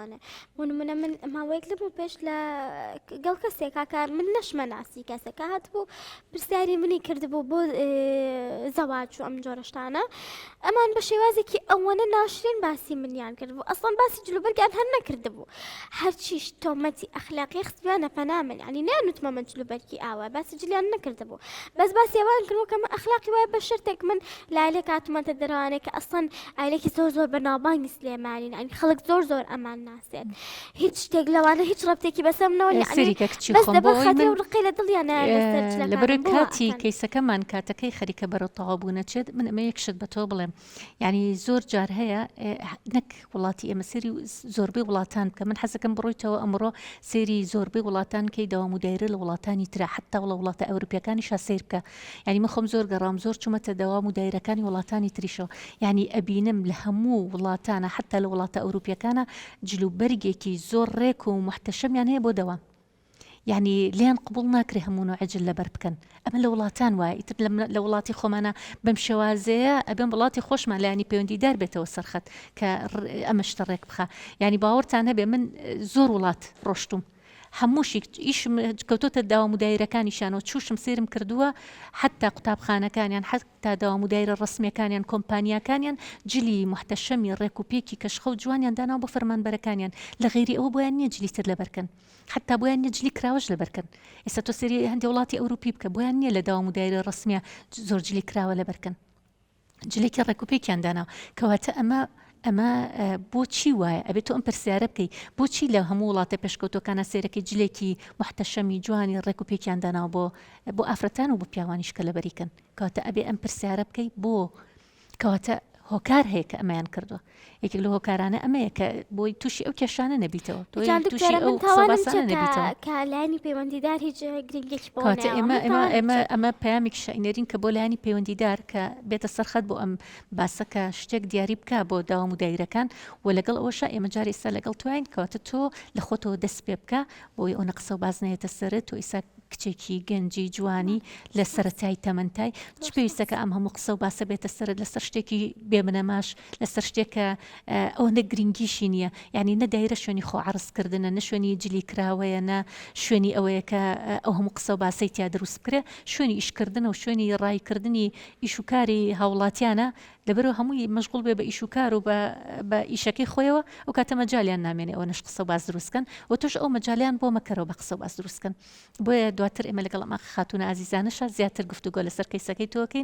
ئەوانە بۆ نمونە من ماوەیەک لەمەو پێش لە گەڵ کەسێکا کە من نەشمە ناسی کەسەکە هاتبوو پرسیاری منی کردبوو بۆ زەواج و ئەم جۆرە شتانە ئەمان بە شێوازێکی ئەوەنە ناشرین باسی منیان کردبوو ئەسڵەن باسی جلوبەرگیان هەر نەکردبوو هەرچیش تۆمەتی ئەخلاقی خستبیانە پەنا من یعنی نەیانوتمە من جلوبەرگی ئاوا باسی جلیان نەکردبوو بەس باسی ئەوان کردبوو کە من ئەخلاقی وایە بە شەرتێک من لایلێک هاتوومەتە دەرەوانێ کە ئەسڵەن ئایلێکی زۆر زۆر بەناوبانگی سلێمانین یعنی خەڵک زۆر زۆر ئەمان ناسێت هیچ شتێک لەوانە هیچ ڕەبتێکی بەسەر منەوە نیە یعنی سەیری کە کچی بەس خۆم لەبەر بۆ ئەوەی خاتری من ئەو ڕقەی لە دڵیان نایە لەسەر لەبەرەوەی جلەکانم بۆ وا کاتی ئەکەن. کەیسەکەمان کاتەکەی خەریکە بەرەو تەواو بوون ئەچێت من ئەمە یەک شت بە تۆ بڵێم یعنی زۆر جار هەیە نەک وڵاتی ئێمە سەیری زۆربەی وڵاتان بکە من حەزەکەم بڕۆیتەوە ئەمڕۆ سەیری زۆربەی وڵاتان کەی دەوام و دایرە لە وڵاتانی ترا حتا وڵە وڵاتە ئەوروپیەکانیشا سەیر بکە یعنی من خۆم زۆر گەڕام زۆر چوومەتە دەوام و دایرەکانی وڵاتانی تریشەوە یعنی ئەبینم لە هەموو وڵاتانە حتا لە وڵاتە ئەوروپیەکانە جل و بەرگێکی زۆر ڕێک و موحتەشەمیان هەیە بۆ دەوام یعنی لێیان قبوڵ ناکرێ هەموو نوعە جل لەبەر بکەن ئەمە لە وڵاتان وایە ئیتر لە وڵاتی خۆمانە بەم شێوازەیە ئەبێم وڵاتی خۆشمان لایەنی پەیوەندیدار بێتەوە سەرخەت کە ئەمە شتە ڕێک بخا یعنی باوەڕتان هەبێ من زۆر وڵات ڕۆشتوم هەمووشی ئیشم کەوتۆتە داوام و دایرەکانیشانەوە چوشم سێرم کردووە حتا قوتابخانەکانیان حتا دەوام و دایرە ڕەسمیەکانیان کۆمپانیاکانیان جلی موحتەشەمی ڕێک و پێکی کەشخە و جوانیان داناوە بۆ فەرمانبەرەکانیان لە غەیری ئەوە بۆیان نیە جلی تر لەبەر کەن حتا بۆیان نیە جلی کراوەش لەبەر کەن ئێستا تۆ سەیری هەندێ وڵاتی ئەوروپی بکە بۆیان نیە لە دەوام و دایرە ڕەسمیە زۆر جلی کراوە لەبەر کەن جلێکی ڕێک و پێکیان داناوە کەواتە ئەمە ئەمە بۆچی وایە ئەبێت تۆ ئەم پرسیارە بکەی بۆچی لە هەموو وڵاتە پێشکەوتوەکانە سێرەکەی جلێکی محتەشەمی جوانی ڕێک و پێکیان داناوە بۆ بۆ ئافرەتان و بۆ پیاوانیش کە لەبەری کەن کەواتە ئەبێ ئەم پرسیارە بکەی بۆ کەواتە هۆکار هەیە کە ئەمەیان کردووە یەکێک لە هۆکارانە ئەمەیە کە بۆی تووشی ئەو کێشانە نەبیتەوە تۆی جان تووشی دکتۆرە ئەو من قسە و تاوانم باسانە چیە کە نەبیتەوە کە لایەنی پەیوەندیدار هیچ گرنگیەکی بۆ کەواتە نایەوە ئێمە من ئێمە تاوانم ئێمە چیە؟ ئەمە پەیامێکی شاینەرین کە بۆ لایەنی پەیوەندیدار کە بێتە سەر خەت بۆ ئەم باسە کە شتێک دیاری بکا بۆ داوام و دایرەکان و لەگەڵ ئەوەشا ئێمە جارێ ئیستا لەگەڵ تۆین کەواتە تۆ لە خۆتەوە دەست پێ بکە بۆی ئەونە قسە و باس نەیەتە سەرت تۆ ئیستا کچێکی گەنجی جوانی لە سەرەتای تەمەنتای چ پێویستە کە ئەم هەموو قسە و باسە بێتە سەرت لەسەر شتێکی بێ بنەماش لەسەر شتێک کە ئەوەندە گرنگیشی نییە یعنی نە دایرە شوێنی خۆ عەرز کردنە نە شوێنی جلی کراوەیە نە شوێنی ئەوەیە کە ئەو هەموو قسە و باسەی تیا دروست بکرێ شوێنی ئیشکردنە و شوێنی ڕایکردنی ئیش و کاری هاوڵاتیانە لەبەرئەوە هەمووی مەشغوڵ بێ بە ئیش و کار و بە بە ئیشەکەی خۆیەوە ئەو کاتە مەجالیان نامێنێ ئەوەنەش قسە و باس دروست کەن و تۆش ئەو مەجالیان بۆ مەکەرەوە بە قسە و باس دروست کەن بۆیە دواتر ئێمە لەگەڵ ئەم خاتوونە ئازیزانەشا زیاتر گفتوگۆ لەسەر کەیسەکەی تۆ ئەکەین.